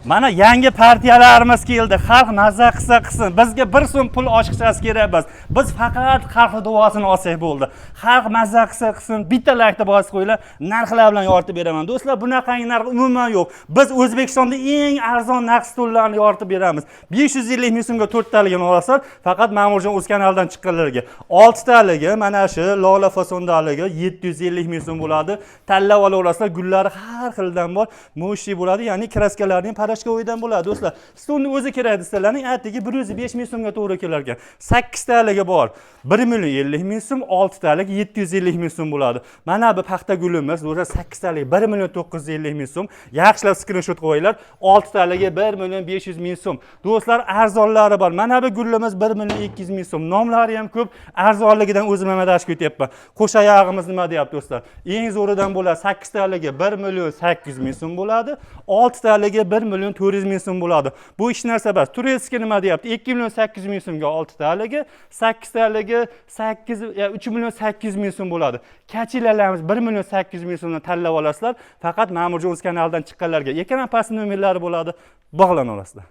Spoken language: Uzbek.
Mana yangi partiyalarimiz keldi. Xalq mazza qilsa qilsin. Bizga 1 so'm pul oshiqchasi kerak emas. Biz faqat xalqni duosini olsak bo'ldi. Xalq mazza qilsa qilsin, bitta laykni bosib qo'yinglar, narxlar bilan yoritib beraman. Do'stlar, bunaqangi narx umuman yo'q. Biz O'zbekistonda eng arzon narx stullarni yoritib beramiz. 550 ming so'mga to'rttaligini olasizlar, faqat Ma'murjon o'z kanalidan chiqqanlarga. Oltitaligi mana shu lola fasondaligi 750 ming so'm bo'ladi. Tanlab olaverasizlar, gullari har xildan bor. Мощный bo'ladi, ya'ni краска larning порошковый dan bo'ladi, do'stlar. Stulni o'zi kerak desalarning atigi 105 ming so'mga to'g'ri kelar ekan. Sakkiztaligi bor. 1 million 50 ming so'm, oltitaligi 750 ming so'm bo'ladi. Mana bu paxta gulimiz, do'stlar, sakkiztaligi 1 million 950 ming so'm. Yaxshilab skrinshot qo'yinglar. Oltitaligi 1 million 500 ming so'm. Do'stlar, arzonlari bor. Mana bu gulimiz 1 million 200 ming so'm. Nomlari ham ko'p, arzonligidan o'zim ham adashib ketyapman. Qo'shayog'imiz nima deyapti, do'stlar? Eng zo'ridan bo'ladi. Sakkiztaligi 1 million 800 ming so'm bo'ladi. Oltitaligi 1 million 400 ming so'm bo'ladi. Bu hech narsa emas. Турецкий nima deyapti? 2 million 800 ming so'mga oltitaligi, sakkiztaligi 8 3 million 800 ming so'm bo'ladi. Качеля larimiz 1 million 800 ming so'mdan tanlab olasizlar. Faqat Ma'murjon o'z kanalidan chiqqanlarga. Ekran past nomerlari bo'ladi. Bog'lana olasizlar.